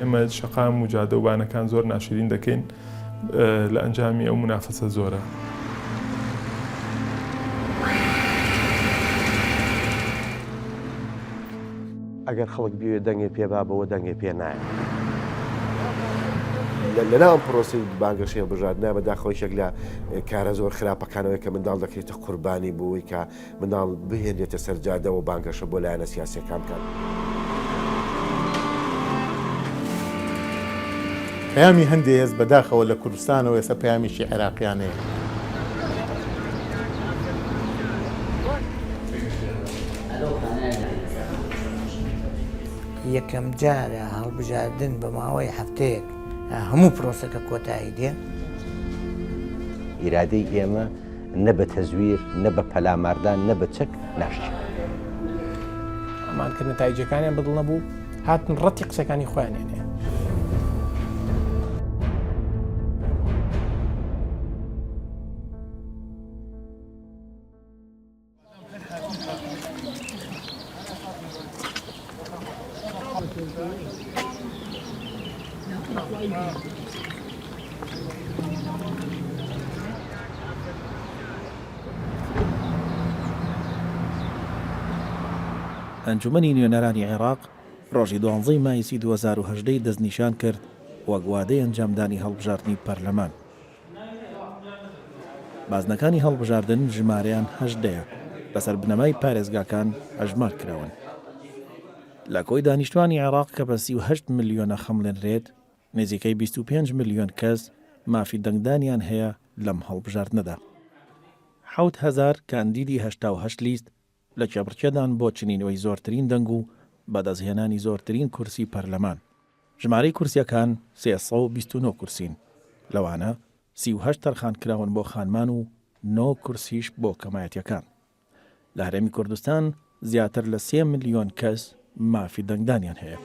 ئێمە شەقام و جادە و بانەکان زۆر ناشرین دەکەین لە ئەنجامی ئەو مونافەسە زۆرە. ئەگەر خەڵک بیەوێ دەنگێ پێ با بەوە دەنگێ پێ نایە. لەناو ئەم پرۆسەی بانگەشەی هەڵبژاردنە بەداخەوە یەکێک لە کارە زۆر خراپەکانەوەی کە منداڵ دەکرێتە قوربانی بۆی کە منداڵ بهێنرێتە سەر جادەوە بانگەشە بۆ لایەنە سیاسیەکان بکات. پەیامی هەندێ هێز بەداخەوە لە کوردستانەوە ئێستا پەیامێکی عێراقیانەیە. یەکەمجارە هەڵبژاردن بە ماوەی هەفتەیەک هەموو پرۆسەکە کۆتایی دێ. ئیرادەی ئێمە نە بە تەزویر، نە بە پەلاماردان، نە بە چەک ناشکێ. ئەمان کە نەتایجەکانیان بەدڵ نەبوو هاتن ڕەتی قسەکانی خۆیانیان هەیە. ئەنجومەنی نوێنەرانی عێراق ڕۆژی دوانزەی مایسی 2018 ی دەستنیشان کرد وەک وادەی ئەنجامدانی هەڵبژاردنی پەرلەمان. بازنەکانی هەڵبژاردن ژمارەیان هەژدەیە، لەسەر بنەمای پارێزگاکان ئەژمار کراون. لە کۆی دانیشتوانی عێراق کە بە 38 ملیۆن ئەخەمڵێنرێت، نزیکەی 25 ملیۆن کەس مافی دەنگدانیان هەیە لەم هەڵبژاردنەدا. 7000 کاندیدی 88 لیست لە کێبڕکێدان بۆ چنینەوەی زۆرترین دەنگ و بەدەستهێنانی زۆرترین کورسی پەرلەمان. ژمارەی کورسییەکان 329 کورسین، لەوانە 38 تەرخانکراون بۆ خانمان و نۆ کورسیش بۆ کەمایەتییەکان. لە هەرێمی کوردستان زیاتر لە سێ ملیۆن کەس مافی دەنگدانیان هەیە.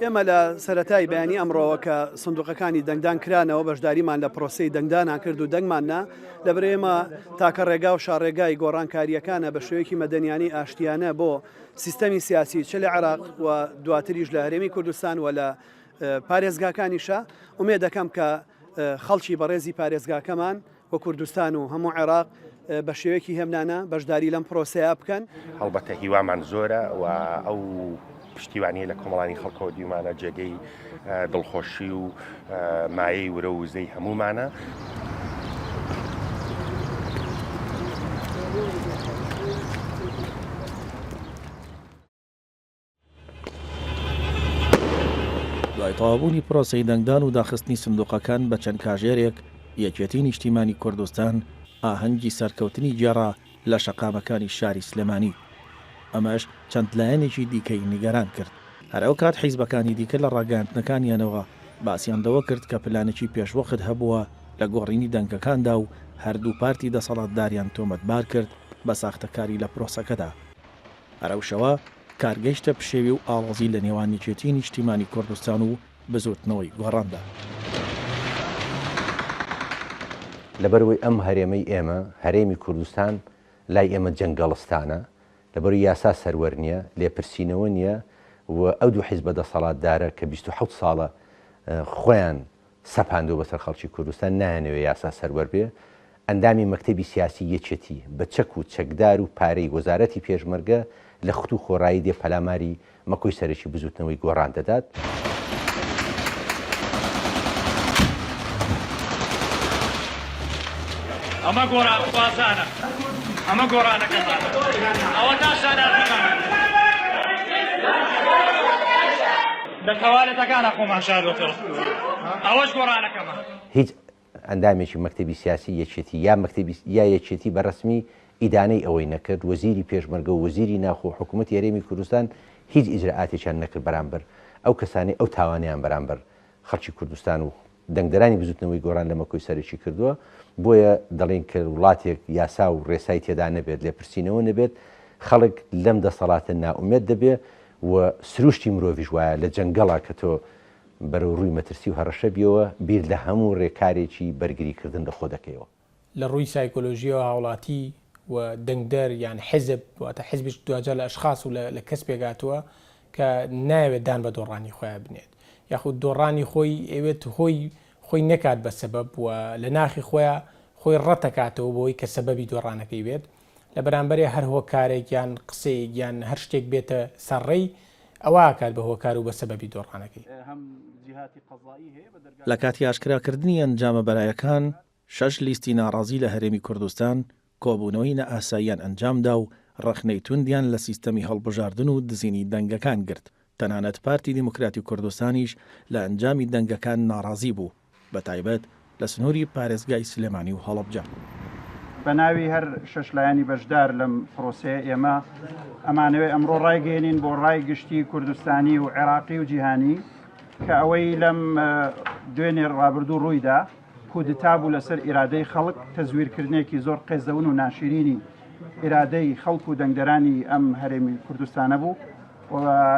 ئێمە لە سەرەتای بەیانی ئەمڕۆوە کە سندوقەکانی دەنگدان کرانەوە بەشداریمان لە پرۆسەی دەنگدانا کرد و دەنگمان نا، لەبەر ئێمە تاکە ڕێگا و شاڕێگای گۆڕانکارییەکانە بە شێوەیەکی مەدەنیانەی ئاشتیانە بۆ سیستەمی سیاسی چ لە عێراق و دواتریش لە هەرێمی کوردستان و لە پارێزگاکانیشە ئومێد دەکەم کە خەڵکی بەڕێزی پارێزگاکەمان و کوردستان و هەموو عێراق بە شێوەیەکی هێمنانە بەشداری لەم پرۆسەیە بکەن. هەڵبەتە هیوامان زۆرە و ئەو پشتیوانیە لە کۆمەڵانی خەڵکەوە دیومانە جێگەی دڵخۆشی و مایەی ورە و وزەی هەموومانە. دوای تەواوبوونی پرۆسەی دەنگدان و داخستنی سندوقەکان بە چەند کاژێرێک، یەکێتی نیشتیمانی کوردستان ئاهەنگی سەرکەوتنی گێڕا لە شەقامەکانی شاری سلێمانی. ئەمەش چەند لایەنێکی دیکەی نیگەران کرد. هەر ئەوکات حیزبەکانی دیکە لە ڕاگەیاندنەکانیانەوە باسیان لەوە کرد کە پلانێکی پێشوەخت هەبووە لە گۆڕینی دەنگەکاندا و هەردوو پارتی دەسەڵاتداریان تۆمەتبار کرد بە ساختەکاری لە پرۆسەکەدا. هەر ئەو شەوە کار گەیشتە پشێوی و ئاڵۆزی لە نێوان یەکێتیی نیشتیمانی کوردستان و بزووتنەوەی گۆڕاندا. لەبەرئەوەی ئەم هەرێمەی ئێمە، هەرێمی کوردستان، لای ئێمە جەنگەڵستانە، لەبەرئەوەی یاسا سەروەر نییە، لێپرسینەوە نییە و ئەو دوو حیزبە دەسەڵاتدارە کە 27 ساڵە خۆیان سەپاندووە بەسەر خەڵکی کوردستان نایانەوێ یاسا سەروەر بێ، ئەندامی مەکتەبی سیاسی یەکێتی بە چەک و چەکدار و پارەی وەزارەتی پێشمەرگە لە خوت و خۆڕایی دێ پەلاماری مەکۆی سەرەکی بزوتنەوەی گۆڕان دەدات. ئەمە گۆڕانخوازانە، ئەمە گۆڕانەکەمانە، ئەوەتا شانازیمانە. لە تەوالێتەکانا خۆمان شاردۆتەوە، ئەوەش گۆڕانەکەمە. هیچ ئەندامێکی مەکتەبی سیاسی یەکێتی یا مەکتەبی یا یەکێتی بە رەسمی ئیدانەی ئەوەی نەکرد، وەزیری پێشمەرگە و وەزیری ناوخۆ و حکوومەتی هەرێمی کوردستان هیچ ئیجرائاتێکیان نەکرد بەرامبەر ئەو کەسانەی ئەو تاوانەیان بەرامبەر خەڵکی کوردستان و دەنگدەرانی بزوتنەوەی گۆڕان لە مەکۆی سەرەکی کردووە، بۆیە دەڵێین کە وڵاتێک یاسا و ڕێسای تێدا نەبێت، لێپرسینەوە نەبێت، خەڵک لەم دەسەڵاتە نائومێد دەبێ و سروشتی مرۆڤیش وایە لە جەنگەڵا کە تۆ بەرەو ڕووی مەترسی و هەڕەشە بیەوە بیر لە هەموو ڕێکارێکی بەرگریکردن لە خۆ دەکەیەوە. لە ڕووی سایکۆلۆژییەوە هاوڵاتی. و دەنگدەر یان حیزب واتە حیزبیش دواجار لە ئەشخاص و لە کەس پێکهاتووە کە نایەوێت دان بە دۆڕانی خۆیان بنێت یاخود دۆڕانی خۆی ئەوێت هۆی خۆی نەکات بە سەبەب و لە ناخی خۆیان خۆی ڕەتەکاتەوە بۆی کە سەبەبی دۆڕانەکەی بێت لە بەرامبەرێ هەر هۆکارێک یان قسەیەک یان هەر شتێک بێتە سەر ڕێی ئەوە ئەکات بە هۆکار و بە سەبەبی دۆڕانەکەی. لە کاتی ئاشکراکردنی ئەنجامە بەرایەکان، شەش لیستی ناڕازی لە هەرێمی کوردستان کۆبوونەوەی نائاساییان ئەنجامدا و ڕەخنەی توندیان لە سیستەمی هەڵبژاردن و دزینی دەنگەکان گرت، تەنانەت پارتی دیموکراتی کوردستانیش لە ئەنجامی دەنگەکان ناڕازی بوو، بەتایبەت لە سنووری پارێزگای سلێمانی و هەڵەبجە. بە ناوی هەر شەش لایەنی بەشدار لەم پرۆسەیە ئێمە ئەمانەوێ ئەمڕۆ ڕایگەیەنین بۆ ڕای گشتی کوردستانی و عێراقی و جیهانی کە ئەوەی لەم دوێنێ ڕابردوو ڕوویدا کودتا بوو لەسەر ئیرادەی خەڵک، تەزویرکردنێکی زۆر قێزەون و ناشرینی ئیرادەی خەڵک و دەنگدەرانی ئەم هەرێمی کوردستانە بوو و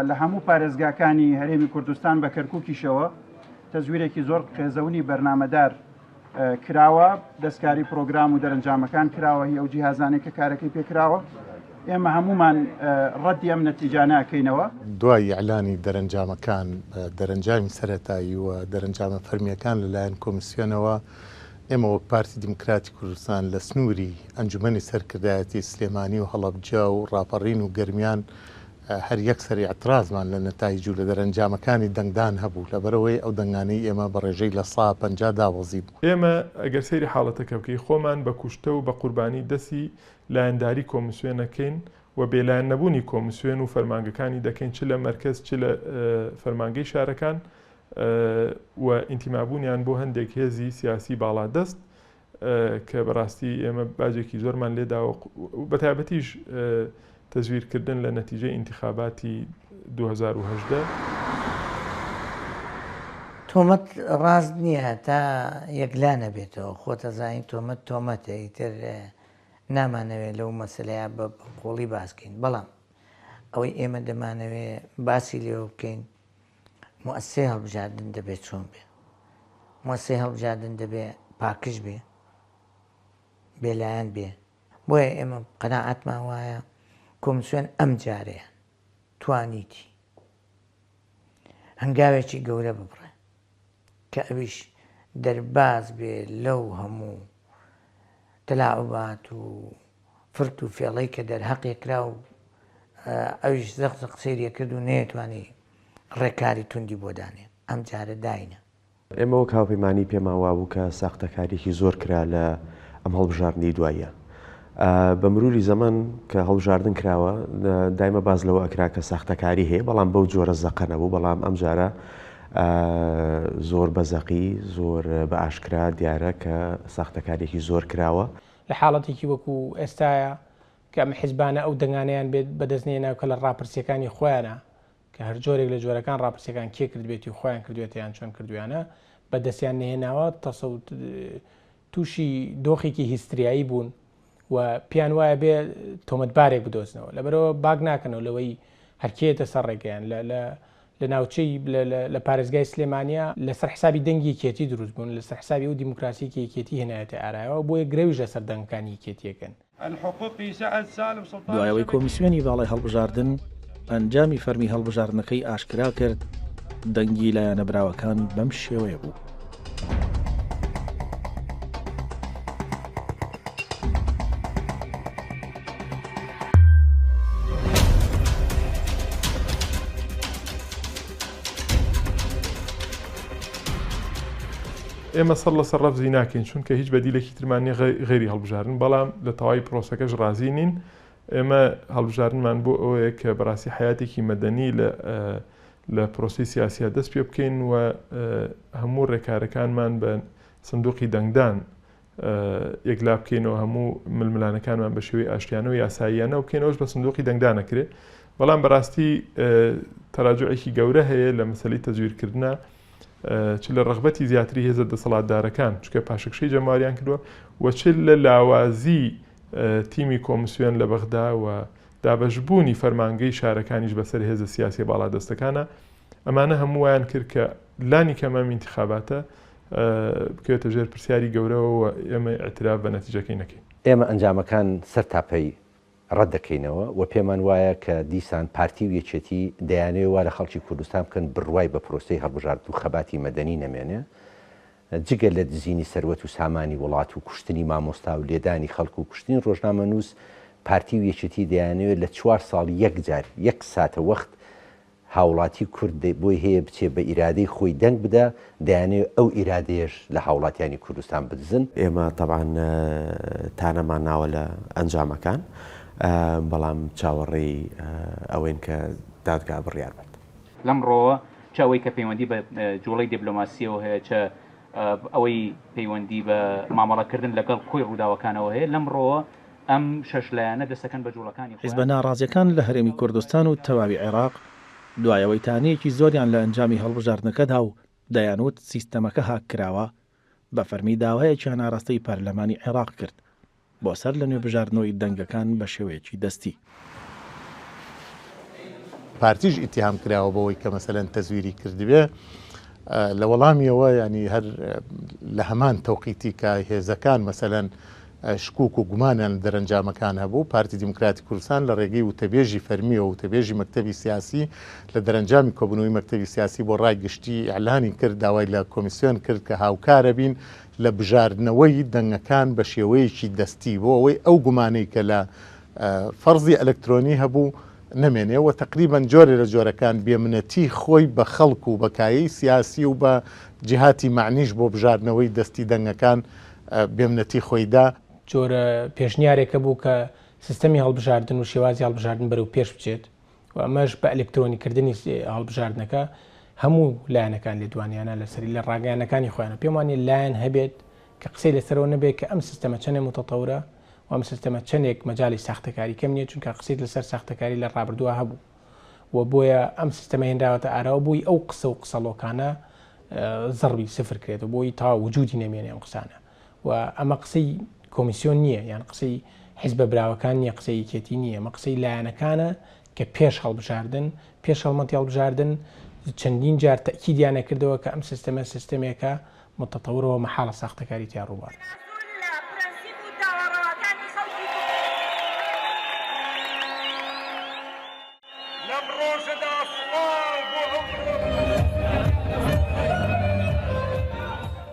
لە هەموو پارێزگاکانی هەرێمی کوردستان بە کەرکوکیشەوە تەزویرێکی زۆر قێزەونی بەرنامەدار کراوە، دەستکاری پرۆگرام و دەرەنجامەکان کراوە، هی ئەو جیهازانەی کە کارەکەی پێکراوە. ئێمە هەموومان ڕەدی ئەم نەتیجانە ئەکەینەوە. دوای ئیعلانی دەرەنجامەکان، دەرەنجامی سەرەتایی و دەرەنجامە فەرمییەکان لەلایەن کۆمیسیۆنەوە، ئێمە وەک پارتی دیموکراتی کوردستان لە سنووری ئەنجومەنی سەرکردایەتی سلێمانی و هەڵەبجە و ڕاپەڕین و گەرمیان هەر یەکسەر ئیعترازمان لە نەتایج و لە دەرەنجامەکانی دەنگدان هەبوو، لەبەرئەوەی ئەو دەنگانەی ئێمە بە ڕێژەی 50% دابەزیبوو. ئێمە ئەگەر سەیری حاڵەتەکە بکەی خۆمان بە کوشتە و بە قوربانی دەستی لایەنداری کۆمسیۆن ئەکەین و بێلایەن نەبوونی کۆمسیۆن و فەرمانگەکانی دەکەین چ لە مەرکەز چ لە فەرمانگەی شارەکان و ئینتیمابوونیان بۆ هەندێک هێزی سیاسی باڵادەست کە بەڕاستی ئێمە باجێکی زۆرمان لێداوە بەتایبەتیش تەزویرکردن لە نەتیجەی ئینتخاباتی 2018. تۆمەت ڕاست نییە تا یەکلا نەبێتەوە، خۆت ئەزانی تۆمەت تۆمەتە ئیتر نامانەوێ لەو مەسەلەیە بە قوڵی باس کەین، بەڵام ئەوەی ئێمە دەمانەوێ باسی لێوە بکەین موئەسسەی هەڵبژاردن دەبێ چۆن بێ؟ موئەسسەی هەڵبژاردن دەبێ پاکژ بێ، بێلایەن بێ. بۆیە ئێمە قەناعەتمان وایە کۆمسیۆن ئەم جارەیان توانیتی هەنگاوێکی گەورە ببڕێ کە ئەویش دەرباز بێ لەو هەموو تەلاعوبات و فرت و فێڵەی کە دەرهەقێ کرا و ئەویش زەق زەق سەیری کرد و نەیەتوانی ڕێکاری توندی بۆ دانێ ئەم جارە داینە. ئێمە وەک هاوپەیمانی پێمان وابوو کە ساختەکارییەکی زۆر کرا لە ئەم هەڵبژاردنەی دواییە. بە مروری زەمەن کە هەڵبژاردن کراوە دایمە باس لەوە ئەکرا کە ساختەکاری هەیە بەڵام بەو جۆرە زەقە نەبوو بەڵام ئەم جارە زۆر بە زەقی زۆر بە ئاشکرا دیارە کە ساختەکاریەکی زۆر کراوە. لە حاڵەتێکی وەکو ئێستایا کە ئەم حیزبانە ئەو دەنگانەیان بێت بەدەست نەهێناو کە لە ڕاپرسیەکانی خۆیانا کە هەر جۆرێک لە جۆرەکان ڕاپرسیەکان کێ کردبێتی و خۆیان کردوێتە یان چۆن کردویانە بەدەستیان نەهێناوە تەسەوت تووشی دۆخێکی هیستریایی بوون و پێیان وایە بێ تۆمەتبارێک بدۆزنەوە لەبەرەوە باک ناکەنەوە لەوەی هەرکێتە سەر ڕێگەیان لە لە لە ناوچەی لە پارێزگای سلێمانیا لەسەر حسابی دەنگی یەکێتی دروست بوون لەسەر حسابی ئەو دیموکراسی کە یەکێتی هێنایەتە ئارایەوە بۆیە گرەویش لەسەر دەنگەکانی یەکێتیەکەن. دوای ئەوەی کۆمیسیۆنی باڵای هەڵبژاردن ئەنجامی فەرمی هەڵبژاردنەکەی ئاشکرا کرد، دەنگی لایەنە براوەکان بەم شێوەیە بوو. ئێمە سەر لەسەر ڕەفزی ناکەین چونکە هیچ بەدیلێکی ترمان نیە غەیری هەڵبژاردن بەڵام لە تەواوی پرۆسەکەش ڕازی نین ئێمە هەڵبژاردنمان بۆ ئەوەیە کە بەڕاستی حیاتێکی مەدەنی لە لە پرۆسی سیاسیا دەست پێ بکەین و هەموو ڕێکارەکانمان بە سندوقی دەنگدان یەکلا بکەینەوە هەموو ململانەکانمان بە شێوەی ئاشتیانە و یاساییانە و بکەینەوەش بە سندوقی دەنگدان ئەکرێ بەڵام بەڕاستی تەراجوعێکی گەورە هەیە لە مەسەلەی تەزویرکردە چ لە ڕەغبەتی زیاتری هێزە دەسەڵاتدارەکان چکە پاشەکشەی جەماوەریان کردووە و چ لە لاوازی تیمی کۆمسیۆن لە بەغدا و دابەشبوونی فەرمانگەی شارەکانیش بەسەر هێزە سیاسیە باڵادەستەکانە ئەمانە هەموو وایان کرد کە لانی کەم ئەم ئینتخاباتە. بکەوێتە ژێر پرسیاری گەورەوە و ئێمە ئیعتراف بە نەتیجەکەی نەکەین. ئێمە ئەنجامەکان سەرتاپەی ڕەت دەکەینەوە و پێمان وایە کە دیسان پارتی و یەکێتی دەیانەوێ وا لە خەڵکی کوردستان بکەن بڕوای بە پرۆسەی هەڵبژاردن و خەباتی مەدەنی نەمێنێ جگە لە دزینی سەروەت و سامانی وڵات و کوشتنی مامۆستا و لێدانی خەڵک و کوشتنی ڕۆژنامەنووس پارتی و یەکێتی دەیانەوێ لە چوار ساڵ یەک جار یەک ساتەوەخت هاوڵاتی کورد بۆی هەیە بچێ بە ئیرادەی خۆی دەنگ بدا، دەیانەوێ ئەو ئیرادەیەش لە هاوڵاتیانی کوردستان بدزن. ئێمە تەبعەن تانەمان ناوە لە ئەنجامەکان، بەڵام چاوەڕێی ئەوەین کە دادگا بڕیار بات. لەمڕۆوە چ ئەوەی کە پەیوەندی بە جوڵەی دیبلۆماسییەوە هەیە، چ ئەوەی پەیوەندی بە مامەڵەکردن لەگەڵ کۆی ڕووداوەکانەوە هەیە، لەمڕۆوە ئەم شەش لایەنە دەستەکەن بە جوڵەکانی خۆیان. حیزبە ناڕازیەکان لە هەرێمی کوردستان و تەواوی عێراق دوای ئەوەی تانەیەکی زۆریان لە ئەنجامی هەڵبژاردنەکەدا و دەیانوت سیستەمەکە هاک کراوە، بە فەرمی داوایەکیان ئاراستەی پەرلەمانی عێراق کرد بۆ سەر لە نوێ بژاردنەوەی دەنگەکان بە شێوەیەکی دەستی. پارتیش ئیتیهام کراوە بەوەی کە مەسەلەن تەزویری کردبێ لە وەڵامیەوە ینی هەر لە هەمان تەوقیتی کە هێزەکان مەسەلەن شکوک و گومانیان لە دەرەنجامەکان هەبوو، پارتی دیموکراتی کوردستان لە ڕێگەی وتەبێژی فەرمییەوە، وتەبێژی مەکتەبی سیاسی لە دەرەنجامی کۆبوونەوەی مەکتەبی سیاسی بۆ ڕای گشتی ئیعلانی کرد، داوای لە کۆمیسیۆن کرد کە هاوکارە بین لە بژاردنەوەی دەنگەکان بە شێوەیەکی دەستی بۆ ئەوەی ئەو گومانەی کە لە فەرزی ئەلکترۆنی هەبوو نەمێنێ و تەقریبەن جۆرێ لە جۆرەکان بێمنەتی خۆی بە خەڵک و بە کایەی سیاسی و بە جیهاتی مەعنیش بۆ بژاردنەوەی دەستی دەنگەکان بێمنەتی خۆی دا. جۆرە پێشنیارێکە بوو کە سیستەمی هەڵبژاردن و شێوازی هەڵبژاردن بەرەو پێش بچێت و ئەمەش بە ئەلکترۆنیکردنی هەڵبژاردنەکە هەموو لایەنەکان لێدوانیانە لەسەری لە ڕاگەیانەکانی خۆیانە پێم وانیە لایەن هەبێت کە قسەی لەسەرەوە نەبێت کە ئەم سیستەمە چەندێ متەتەورە و ئەم سیستەمە چەندێک مەجالی ساختەکاری کەم نییە چونکە قسەیت لەسەر ساختەکاری لە ڕابردووە هەبوو و بۆیە ئەم سیستەمە هێنراوەتە ئاراوە بۆی ئەو قسە و قسەڵۆکانە زەڕبی سفر کرێتەوە بۆی تا وجودی نەمێنێ ئەم قسانە و ئەمە قسەی کۆمیسیۆن نییە یان قسەی حیزبە براوەکان نییە قسەی یەکێتی نییە ئەمە قسەی لایەنەکانە کە پێش هەڵبژاردن پێش هەڵمەتی هەڵبژاردن چەندین جار تەکیدیانە کردەوە کە ئەم سیستەمە سیستەمێکە متطورەوە مەحاڵە ساختەکاری تیا ڕووبات. لەم ڕۆژەدا سڵاو بۆ ئەو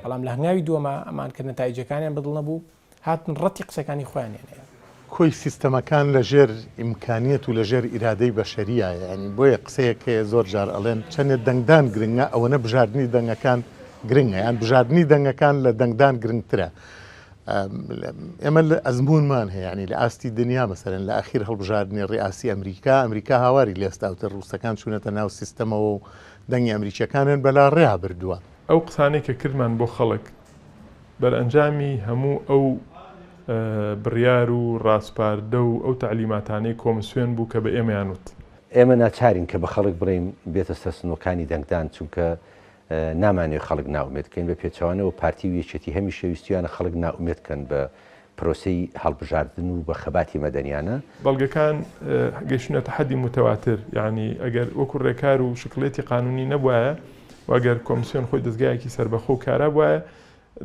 بەڵام لە هەنگاوی دووەما ئەمان کە نەتایجەکانیان بەدڵ نەبوو هاتن ڕەتی قسەکانی خۆیانیان هێنا. کۆی سیستەمەکان لە ژێر ئیمکانیەت و لە ژێر ئیرادەی بەشەریایە یانی بۆیە قسەیەک هەیە زۆر جار ئەڵێن چەنێ دەنگدان گرنگە ئەوەنە بژاردنی دەنگەکان گرنگە یان بژاردنی دەنگەکان لە دەنگدان گرنگترە ئێمە لە ئەزموونمان هەیە ینی لە ئاستی دنیا مەسەرەن لە ئەخیر هەڵبژاردنی ڕیاسی ئەمریکا ئەمریکا هاواری لێستاوتر ڕووسەکان چوونەتە ناو سیستەمەوە و دەنگی ئەمریکیەکانیان بەلا ڕێا بردووە. ئەو قسانەی کە کردمان بۆ خەڵک بەرئەنجامی هەموو ئەو بڕیار و ڕاسپاردە و ئەو تەعلیماتانەی کۆمسیۆن بوو کە بە ئێمەیان وت. ئێمە ناچارین کە بە خەڵک بڵێین بێتە سەر سنووەکانی دەنگدان، چونکە نامانەوێت خەڵک نائومێد بکەین، بە پێچەوانەوە پارتی و یەکێتی هەمیشە ویستویانە خەڵک نائومێد کەن بە پرۆسەی هەڵبژاردن و بە خەباتی مەدەنیانە. بەڵگەکان گەیشتوونەتە حەدی موتەواتر، یەعنی ئەگەر وەکو ڕێکار و شکڵیەتی قانونی نەبوایە و ئەگەر کۆمسیۆن خۆی دەزگایەکی سەربەخۆ و کارا بوایە،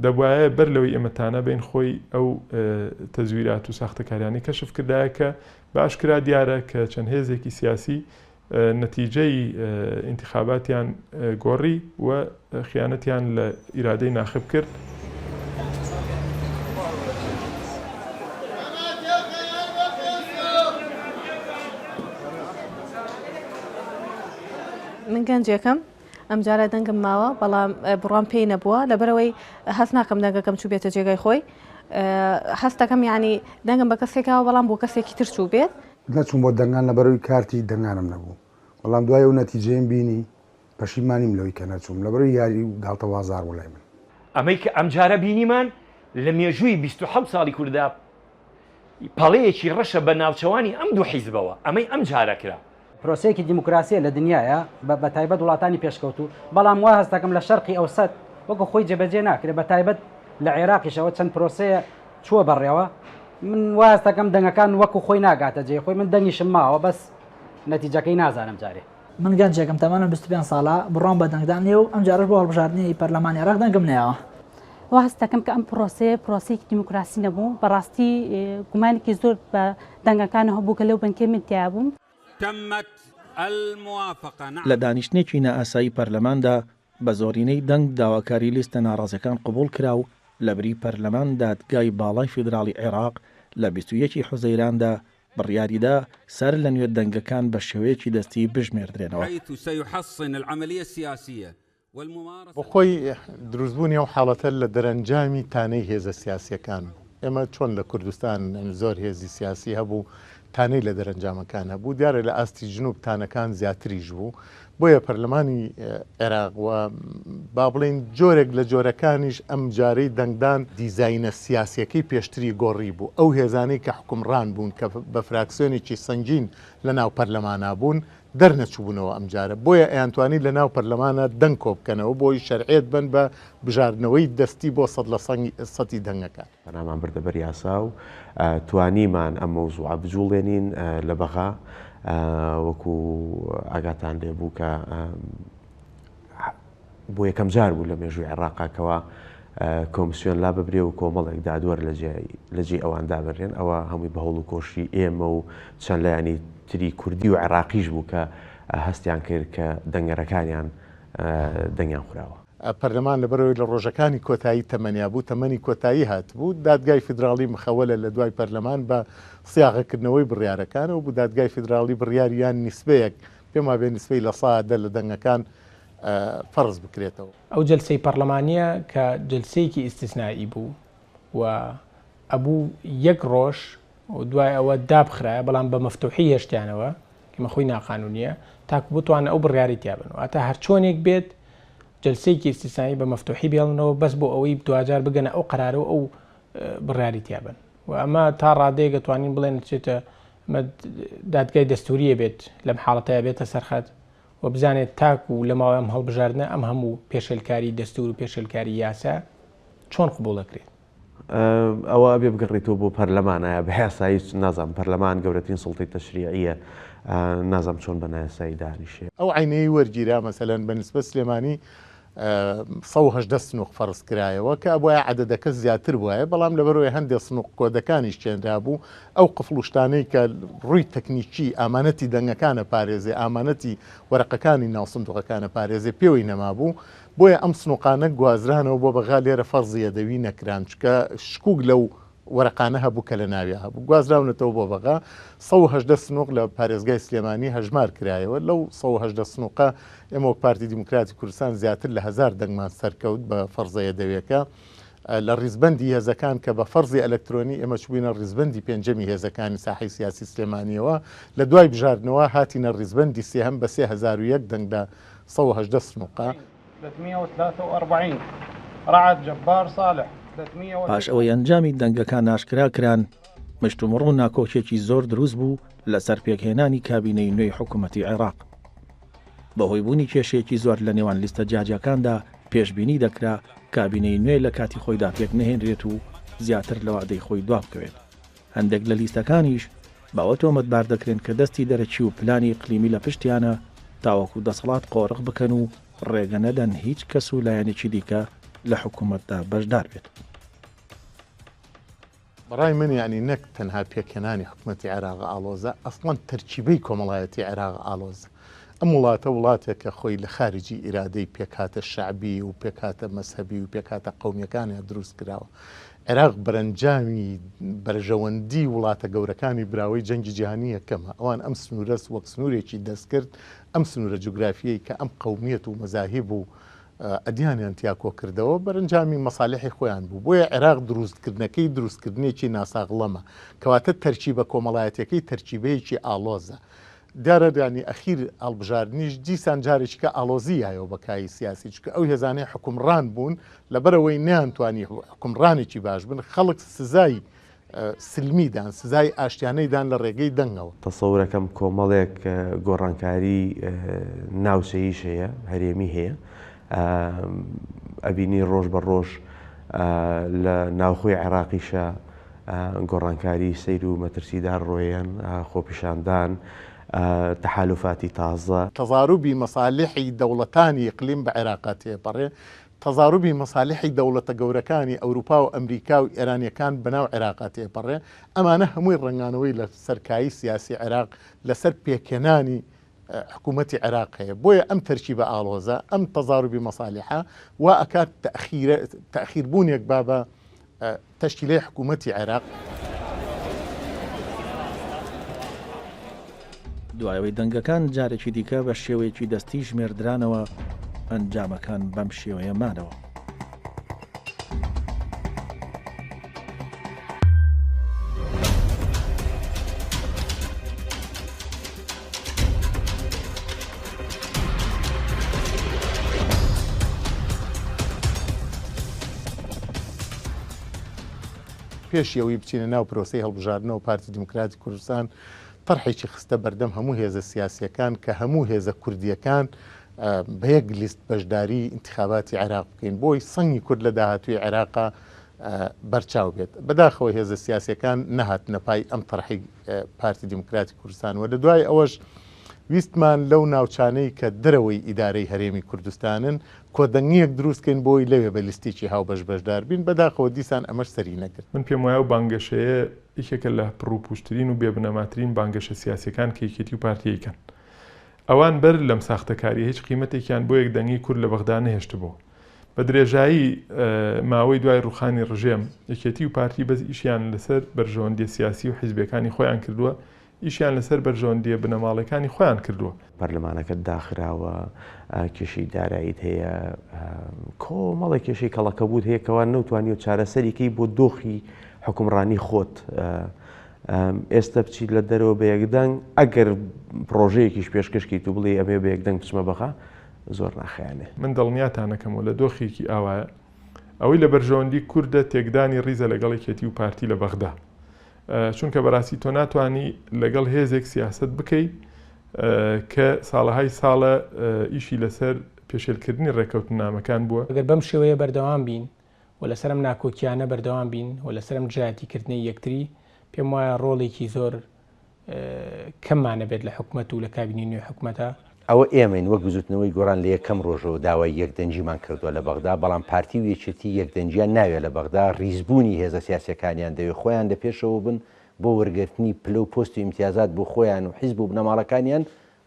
دەبوایە بەر لەوەی ئێمە تانە بەین خۆی ئەو تەزویرات و ساختەکاریانەی کەشف کردایە کە بە ئاشکرا دیارە کە چەند هێزێکی سیاسی نەتیجەی ئینتیخاباتیان گۆڕی و خیانەتیان لە ئیرادەی ناخب کرد. من گەنجێکم ئەمجارە دەنگم ماوە بەڵام بڕوام پێی نەبووە لەبەرەوەی هەست ناکەم دەنگەکەم چوو بێتە جێگای خۆی هەستەکەم یعنی دەنگم بە کەسێکەوە بەڵام بۆ کەسێکی تر چوو بێت نەچووم بۆ دەنگان لەبەرئەوەی کارتی دەنگانم نەبوو، بەڵام دوای ئەو نەتیجەیەم بینی پەشیمانیم لەوەی کە نەچووم، لەبەرئەوەی یاری و گاڵتە بازاڕ بوو لای من. ئەمەی کە ئەمجارە بینیمان لە مێژووی 27 ساڵی کورددا پەڵەیەکی ڕەشە بە ناوچەوانی ئەم دوو حیزبەوە، ئەمەی ئەمجارە کرا. پرۆسەیەکی دیموکراسیە لە دنیایا بە تایبەت وڵاتانی پێشکەوتوو، بەڵام وا هەست دەکەم لە شەرقی ئەوسەت وەکو خۆی جێبەجێ ناکرێت بە تایبەت لە عێراقیشەوە چەند پرۆسەیە چووە بەڕێوە من وا هەست دەکەم دەنگەکان وەکو خۆی ناگاتە جێی خۆی من دەنگیشم ماوە بەس نەتیجەکەی نازانم جارێ. من گەنجێکم تەمەنم 25 ساڵە، بڕوام بە دەنگدان نییە و ئەمجارەش بۆ هەڵبژاردنی پەرلەمانی عێراق دەنگم نەیاوە. وا هەست دەکەم کە ئەم پرۆسەیە پرۆسەیەکی دیموکراسی نەبوو، بەڕاستی گومانێکی زۆر بە دەنگەکانەوە هەبوو کە لەو بنکەی من تیا بووم. تمت الموافقە. لە دانیشتنێکی نائاسایی پەرلەماندا بە زۆرینەی دەنگ داواکاری لیستە ناڕازیەکان قبوڵ کرا و لەبری پەرلەمان دادگای باڵای فیدراڵی عێراق لە 21 ی حوزەیراندا بڕیاریدا سەر لە نوێ دەنگەکان بە شێوەیەکی دەستی بژمێردرێنەوە. حیث سیحصن العملیە السیاسیە بۆ خۆی دروستبوونی ئەو حاڵەتە لە دەرەنجامی تانەی هێزە سیاسییەکان بوو. ئێمە چۆن لە کوردستان زۆر هێزی سیاسی هەبوو تانەی لە دەرەنجامەکان هەبوو، دیارە لە ئاستی جنوب تانەکان زیاتریش بوو. بۆیە پەرلەمانی عێراق و با بڵێین جۆرێک لە جۆرەکانیش ئەمجارەی دەنگدان دیزاینە سیاسییەکەی پێشتری گۆڕی بوو. ئەو هێزانەی کە حوکمڕان بوون، کە بە فراکسیۆنێکی سەنگین لەناو پەرلەمانا بوون، دەرنەچووبوونەوە ئەمجارە، بۆیە ئەیانتوانی لە ناو پەرلەمانا دەنگ کۆبکەنەوە بۆی شەرعیەت بەن بە بژاردنەوەی دەستی بۆ سەد لە سەتی دەنگەکان. پەنامان بردە بەر یاسا و توانیمان ئەم مەوزوعە بجوڵێنین لە بەغا وەکو ئاگاتان لێ بوو کە بۆ یەکەم جار بوو لە مێژووی عێراقا کەوا کۆمسیۆن لا ببرێ و کۆمەڵێک دادوەر لە جێی ئەوان دابنرێن، ئەوە هەمووی بە هەوڵ و کۆششی ئێمە و چەند لایەنی تری کوردی و عێراقیش بوو کە هەستیان کرد کە دەنگەرەکانیان دەنگیان خوراوە. پەرلەمان لەبەرئەوەی لە ڕۆژەکانی کۆتایی تەمەنیا بوو، تەمەنی کۆتایی هاتبوو، دادگای فیدراڵی مخەوەلە لە دوای پەرلەمان بە سیاغەکردنەوەی بڕیارەکانەوە بوو، دادگای فیدراڵی بڕیاری یان نیسبەیەک، پێم وابێ نیسبەی 10% لە دەنگەکان فەرز بکرێتەوە. ئەو جەلسەی پەڕلەمانیە کە جەلسەیەکی ئیستیسنائی بوو و ئەبوو یەک ڕۆژ و دوای ئەوە دابخرایە بەڵام بە مەفتوحی هێشتیانەوە کە خۆی ناقانونیە تاکو بتوانن ئەو بڕیاری تیا بن واتە هەرچۆنێک بێت جەلسەیەکی ئیستیسنائی بە مەفتوحی بێڵنەوە بەس بۆ ئەوەی دواجار بگەنە ئەو قەرارە و ئەو بڕیاری تیا بن و ئەمە تا ڕادەیەک ئەتوانین بڵێن چێتە دادگای دەستوریە بێت لەم حاڵەتەیە بێتە سەرخەت و بزانێت تاکو لە ماوەی ئەم هەڵبژاردنە ئەم هەموو پێشێلکاری دەستوور و پێشێلکاری یاسا چۆن قبوڵ دەکرێت؟ ئەوە ئەبێ بگەڕێتەوە بۆ پەرلەمان ئایا بە یاسایی نازانم پەرلەمان گەورەترین سوڵتەی تەشریعیە نازانم چۆن بە نایاسایی دانیشێ. ئەو عەینەی وەرگیرا مەسەلەن بە نیسبەت سلێمانی 118 سنوق فەرز کرایەوە کە ئەبوایە عەدەدەکە زیاتر بوایە، بەڵام لەبەرئەوەی هەندێ سنوق کۆدەکانیش چێنرابوو، ئەو قفڵ و شتانەی کە ڕووی تەکنیکی ئامانەتی دەنگەکان ئەپارێزێ، ئامانەتی وەرەقەکانی ناو سندوقەکان ئەپارێزێ پێوەی نەمابوو، بۆیە ئەم سنوقانە گوازرانەوە بۆ بەغا لێرە فەرزی یەدەوی نەکران، چونکە شکوک لەو وەرەقانە هەبوو کە لە ناویا هەبوو گوازراونەتەوە بۆ بەغا. 118 سنوق لە پارێزگای سلێمانی هەژمار کرایەوە، لەو 118 سنوقە ئێمە وەک پارتی دیموکراتی کوردستان زیاتر لە هەزار دەنگمان سەرکەوت بە فەرزە یەدەویەکە لە ڕیزبەندی هێزەکان کە بە فەرزی ئەلکترۆنی ئێمە چووینە ڕیزبەندی پێنجەمی هێزەکانی ساحەی سیاسی سلێمانیەوە، لە دوای بژاردنەوە هاتینە ڕیزبەندی سێهەم بە 3001 دەنگ لە 118 سنوقە. 343 رەعد جەبار ساڵح 300. پاش ئەوەی ئەنجامی دەنگەکان ئاشکرا کران، مشتومڕ و ناکۆکییەکی زۆر دروست بوو لەسەر پێکهێنانی کابینەی نوێی حکومەتی عێراق. بەهۆی بوونی کێشەیەکی زۆر لە نێوان لیستە جیاجیاکاندا، پێشبینی دەکرا کابینەی نوێ لە کاتی خۆیدا پێکنەهێنرێت و زیاتر لە وادەی خۆی دوابکەوێت. هەندێک لە لیستەکانیش بەوە تۆمەتبار دەکرێن کە دەستی دەرەکی و پلانی ئیقلیمی لە پشتیانە تاوەکو دەسەڵات قۆرخ بکەن و ڕێگە نەدەن هیچ کەس و لایەنێکی دیکە لە حکومەتدا بەشدار بێت. بەڕای من یانی نەک تەنها پێکهێنانی حکومەتی عێراق ئاڵۆزە، ئەسڵەن تەرکیبەی کۆمەڵایەتی عێراق ئاڵۆزە. ئەم وڵاتە وڵاتێکە خۆی لە خارجی ئیرادەی پێکهاتە شەعبی و پێکهاتە مەزهەبی و پێکهاتە قەومیەکانیا دروست کراوە. عێراق بەرەنجامی بەرژەوەندی وڵاتە گەورەکانی براوەی جەنگی جیهانی یەکەمە. ئەوان ئەم سنوورەس وەک سنوورێکی دەستکرد، ئەم سنوورە جوگرافیەی کە ئەم قەومیەت و مەزاهیب و ئەدیانیان تیا کۆکردەوە بەرەنجامی مەسالحی خۆیان بوو. بۆیە عێراق دروستکردنەکەی دروستکردنێکی ناساغڵەمە. کەواتە تەرکیبە کۆمەڵایەتیەکەی تەرکیبەیەکی ئاڵۆزە. دیارە یانی ئەخیر هەڵبژاردنیش دیسان جارێکی کە ئاڵۆزی یایەوە بە کایی سیاسی چونکە ئەو هێزانەی حوکمڕان بوون لەبەرئەوەی نەیانتوانی حوکمڕانێکی باش بن خەڵک سزای سلمی دان سزای ئاشتیانەی دان لە ڕێگەی دەنگەوە. تەسەورەکەم کۆمەڵێک گۆڕانکاری ناوچەییش هەیە، هەرێمی هەیە، ئەبینی ڕۆژ بە ڕۆژ لە ناوخۆی عێراقیشە گۆڕانکاری سەیر و مەترسیدار ڕۆیەن، خۆپیشاندان. تەحالوفاتی تازە. تەزاروبی مەسالحی دەوڵەتانی ئیقلیم بە عێراقا تێپەڕێ، تەزاروبی مەسالحی دەوڵەتە گەورەکانی ئەوروپا و ئەمریکا و ئێرانیەکان بەناو عێراقا تێپەڕێ، ئەمانە هەمووی ڕەنگانەوەی لە سەر کایی سیاسی عێراق لە سەر پێکهێنانی حکوومەتی عێراق هەیە. بۆیە ئەم تەرکیبە ئاڵۆزە، ئەم تەزاروبی مەسالحە وا ئەکات تەئخیرە تەئخیر بوونێک با بە تەشکیلەی حکوومەتی عێراق. دوای ئەوەی دەنگەکان جارێکی دیکە بە شێوەیەکی دەستی ژمێردرانەوە، ئەنجامەکان بەم شێوەیە مانەوە. پێشی ئەوەی بچینە ناو پرۆسەی هەڵبژاردنەوە پارتی دیموکراتی کوردستان تەرحێکی خستە بەردەم هەموو هێزە سیاسییەکان کە هەموو هێزە کوردییەکان بە یەک لیست بەشداری ئینتخاباتی عێراق بکەین بۆی سەنگی کورد لە داهاتووی عێراقا بەرچاو بێت. بەداخەوە هێزە سیاسییەکان نەهاتنە پای ئەم تەرحەی پارتی دیموکراتی کوردستان و لە دوای ئەوەش ویستمان لەو ناوچانەی کە دەرەوەی ئیدارەی هەرێمی کوردستانن کۆدەنگییەک دروست کەین بۆی لەوێ بە لیستێکی هاوبەش بەشدار بین، بەداخەوە دیسان ئەمەش سەری نەگرت. من پێم وایە ئەو بانگەشەیە یەکێکە لە پڕوپووچترین و بێبنەماترین بانگەشە سیاسییەکان کە یەکێتی و پارتی ئەیکەن. ئەوان بەر لەم ساختەکارییە هیچ قیمەتێکیان بۆ یەکدەنگیی کورد لە بەغدا نەهێشتبۆ. بە درێژایی ماوەی دوای ڕووخانی ڕژێم، یەکێتی و پارتی بەس ئیشیان لەسەر بەرژەوەندییە سیاسی و حیزبییەکانی خۆیان کردووە، ئیشیان لەسەر بەرژەوەندییە بنەماڵەکانی خۆیان کردووە. پەرلەمانەکەت داخراوە، کێشەی داراییت هەیە، کۆمەڵێک کێشەی کەڵەکەبووت هەیە کەوا نەوتوانیوە چارەسەری کەی بۆ دۆخی حوکمڕانی خۆت. ئێستا بچیت لە دەرەوە بە یەکدەنگ، ئەگەر پڕۆژەیەکیش پێشکەش کەیت و بڵێی ئەمەوێ بە یەکدەنگ بچمە بەغا، زۆر ناخایەنێ. من دڵنیاتانەکەمەوە لە دۆخێکی ئاوایە ئەوەی لە بەرژەوەندی کوردە تێکدانی ڕیزە لەگەڵ یەکێتی و پارتی لە بەغدا. چونکە بەراستی تۆ ناتوانی لەگەڵ هێزێک سیاسەت بکەی کە ساڵەهای ساڵە ئیشی لەسەر پێشێلکردنی ڕێککەوتننامەکان بووە. ئەگەر بەم شێوەیە بەردەوام بین و لەسەر ئەم ناکۆکیانە بەردەوام بین و لەسەر ئەم دژایەتیکردنەی یەکتری، پێم وایە ڕۆڵێکی زۆر کەممان ئەبێت لە حکومەت و لە کابینەی نوێی حکومەتا. ئەوە ئێمەین وەک بزوتنەوەی گۆڕان لە یەکەم ڕۆژەوە داوای یەکدەنگیمان کردوە لە بەغدا، بەڵام پارتی و یەکێتی یەکدەنگیان ناوێ لە بەغدا، ڕیزبوونی هێزە سیاسیەکانیان دەوێ خۆیان لە پێشەوە بن بۆ وەرگرتنی پلە و پۆست و ئیمتیازات بۆ خۆیان و حیزب و بنەماڵەکانیان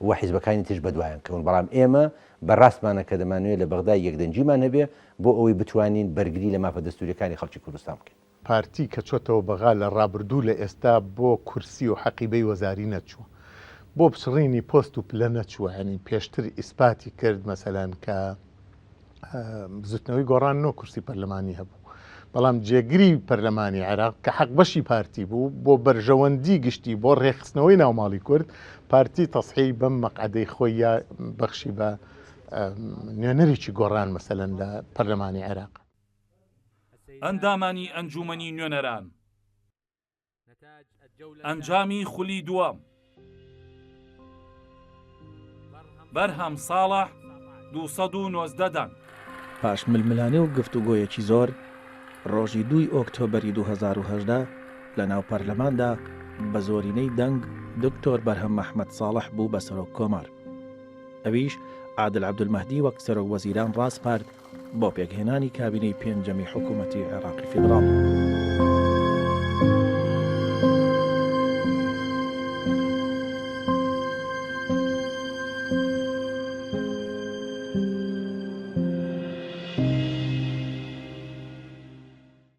و حیزبەکانی تریش بەدوایان کەون، بەڵام ئێمە بە ڕاستمانە کە دەمانەوێ لە بەغدا یەکدەنگیمان هەبێ بۆ ئەوەی بتوانین بەرگری لە مافە دەستوریەکانی خەڵکی کوردستان بکەین. پارتی کە چۆتەوە بەغا لە ڕابردوو لە ئێستا بۆ کورسی و حەقیبەی وەزاری نەچووە بۆ پچڕینی پۆست و پلە نەچووە یانی پێشتر ئیسپاتی کرد مەسەلەن کە بزوتنەوەی گۆڕان نۆ کورسی پەرلەمانی هەبوو بەڵام جێگری پەرلەمانی عێراق کە حەق بەشی پارتی بوو بۆ بەرژەوەندی گشتی بۆ ڕێکخستنەوەی ناوماڵی کورد پارتی تەسحی بەم مەقعدەی خۆی یا بەخشی بە نوێنەرێکی گۆڕان مەسەلەن لە پەرلەمانی عێراق. ئەندامانی ئەنجوومەنی نوێنەران. ئەنجامی خولی دووەم. بەرهەم ساڵح 219 دەنگ. پاش ململانێ و گفتوگۆیەکی زۆر، ڕۆژی دووی ئۆکتۆبەری 2018 لەناو پەرلەماندا بە زۆرینەی دەنگ دکتۆر بەرهەم ئەحمەد ساڵح بوو بە سەرۆک کۆمار. ئەویش عادل عەبدولمەهدی وەک سەرۆک وەزیران ڕاسپارد بۆ پێکهێنانی کابینەی پێنجەمی حکوومەتی عێراقی فیدراڵ.